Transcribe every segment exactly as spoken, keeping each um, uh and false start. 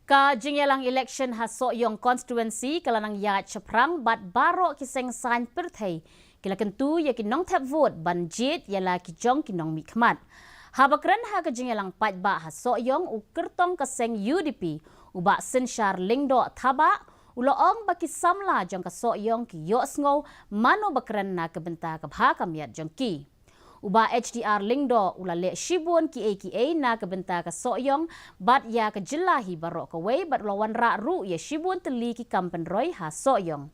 Ka jingïalang election ha Sohiong constituency ka la nang ïaid shaphrang bad baroh ki seng saiñ pyrthei ki la kyntu ïa ki nongthep vote ban jied ïa la ki jong ki nongmihkhmat. Haba kren ha ka jingïalang paidbah ha Sohiong, u kyrtong ka seng U D P, u Bah Synshar Lyngdoh Thabah, u la ong ba ki samla jong ka Sohiong ki ïohsngew mano ba kren na ka bynta ka bha ka miat jong ki. U Bah H D R Lyngdoh u la leh shibun kiei kiei na ka bynta ka Sohiong bad ïa ka jylla hi baroh kawei bad u la wanrah ruh ïa shibun tylli ki kam pynroi ha Sohiong.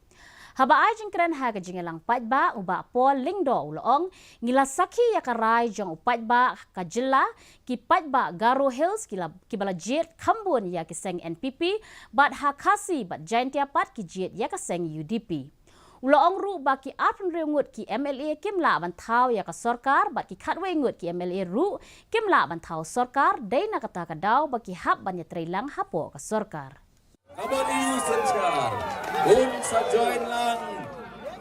Haba ai jingkren ha ka jingïalang paidbah, u Bah Paul Lyngdoh u la ong, ngi la sakhi ïa ka rai jong u paidbah ka jylla, ki paidbah Garo Hills ki la, kiba la jied khambun ïa ki seng N P P, bad ha Khasi bad Jaintia pat ki jied ïa ka seng U D P. U la ong ruh ba ki arphew hynriew ngut ki M L A kim lah ban thaw ïa ka sorkar bad ki khatwei ngut ki M L A ruh kim lah ban thaw sorkar, dei na kata ka daw ba ki hap ban ïatreilang hapoh ka sorkar. Ka bad ïa u synshar un sa join lang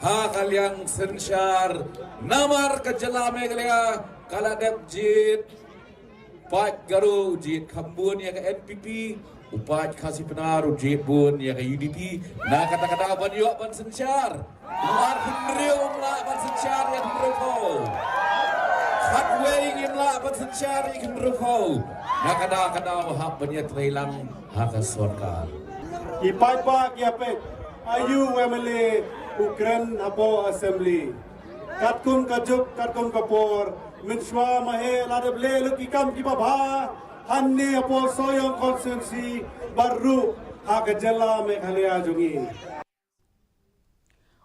ha ka liang synshar, namar ka jylla Meghalaya ka la dep jied. Paid Garo u jied khambun ïa ka N P P, u paid Khasi Pnar u jied bun ïa ka U D P. Na kata ka daw ban ïoh ban synshar, u arphew hynriew um lah ban synshar ïa ka hynriewphew. Khatwei ngim lah ban synshar ïa ka hynriewphew. Na kata ka daw hap ban ïatreilang ha ka sorkar. Ki paidbah ki ïapeit, aïu u M L A u kren hapoh assembly. Katkum ka juk, katkum ka por, mynshuwa ma he la dep leh lut ki kam kiba bha hangne hapoh Sohiong constituency bad ruh ha ka jylla Meghalaya jong ngi.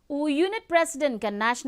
U Unit President ka National